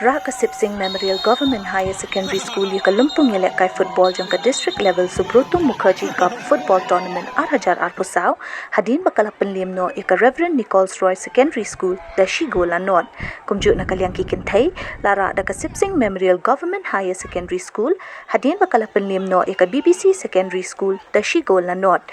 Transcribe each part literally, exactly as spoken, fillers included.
Rah ka Sipsing Memorial Government Higher Secondary School ïa ka lympung ïalehkai football jong ka District Level Subroto Mukherjee Cup Football Tournament ar hajar arphew saw, hadien ba ka la pynliem noh ïa ka Reverend Nichols Roy Secondary School da shi gol la nod. Kumjuh na ka liang ki kynthei, la rah da ka Sipsing Memorial Government Higher Secondary School, hadien ba ka la pynliem noh ïa ka B B C Secondary School da shi gol la nod.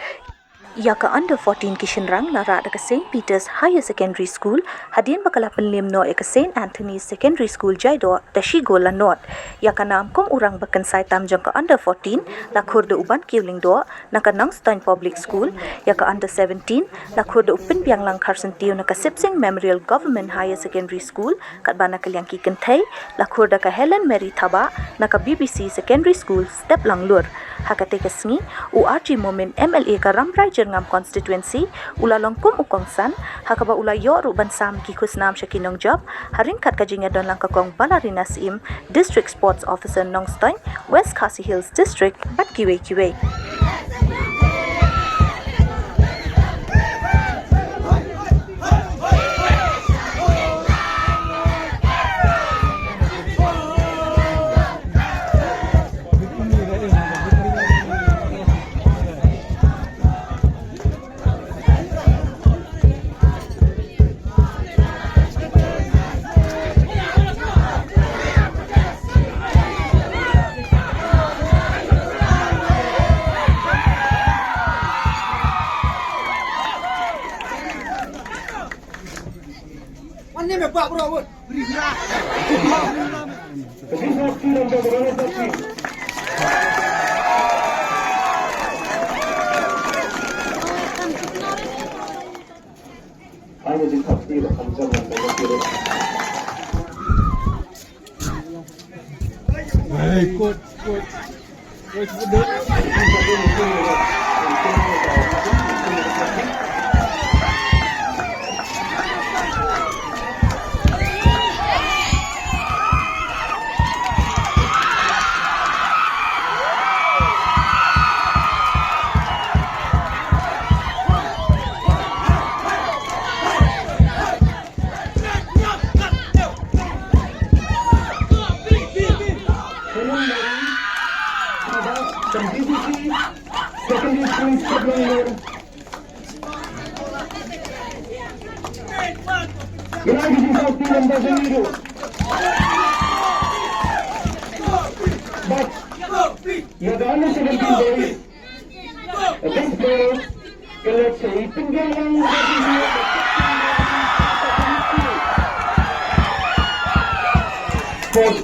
Ïa ka under fourteen ki shynrang la rah da ka Saint Peter's Higher Secondary School, hadien ba ka la pynliem noh ïa ka Saint Anthony's Secondary School Jaidoh da shi gol la nod. Ïa ka nam kum u rang ba kynsai tam jong ka under fourteen, la khur da u Ban Kiew Lyngdoh na ka Nongstoiñ Public School, ïa ka under seventeen, la khur da u Pynbiang Langkharsyntiew na ka Sipsing Memorial Government Higher Secondary School, katba na ka liang ki kynthei, la khur da ka Helen Mary Thabah na ka B B C Secondary School, Step Langlur. Ha katei ka sngi, u R G Momin M L A ka Rambrai Jyrngam Constituency, u la long kum u kongsan, ha kaba u la ïoh ruh ban sam ki khusnam sha ki nongjop, ha ryngkat ka jingïadon lang ka kong Balarina Syiem, District Sports Officer Nongstoiñ, West Khasi Hills District, bad kiwei kiwei. Hey, coach, coach. Secondary School, Step Langlur. Ïa ka under seventeen boys. Best player. Sports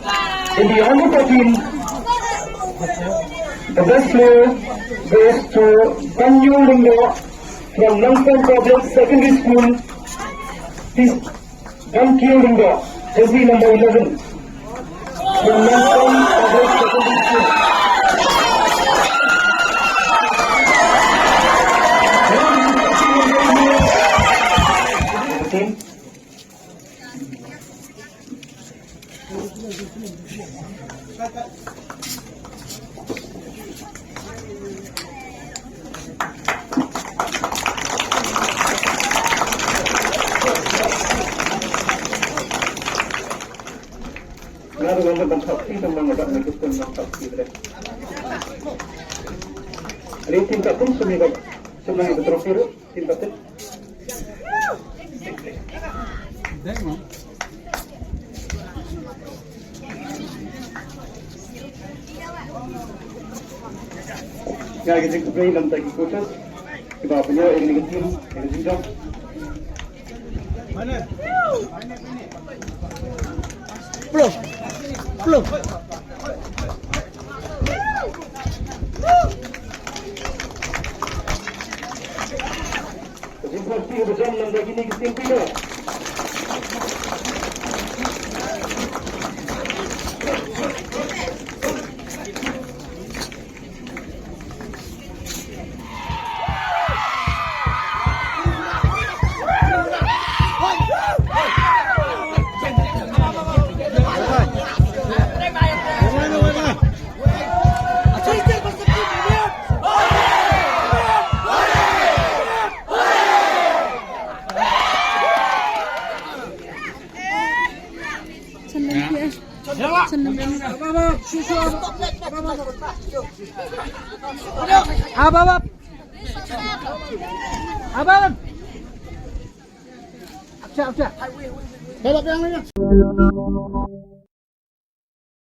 in the under thirteen. The best player goes to Banyu Lyngdoh from Nongstoiñ Public Secondary School. Please, Ban Kiew Lyngdoh, jersey number eleven. From Nongstoiñ Public Secondary School. Team. Ïa, ka jingkhublei na bynta ki coaches kiba pynïoh ïa kane ka team ïa ka jingjop. Plo. Plo. Abab. Abab. Abab. Abab.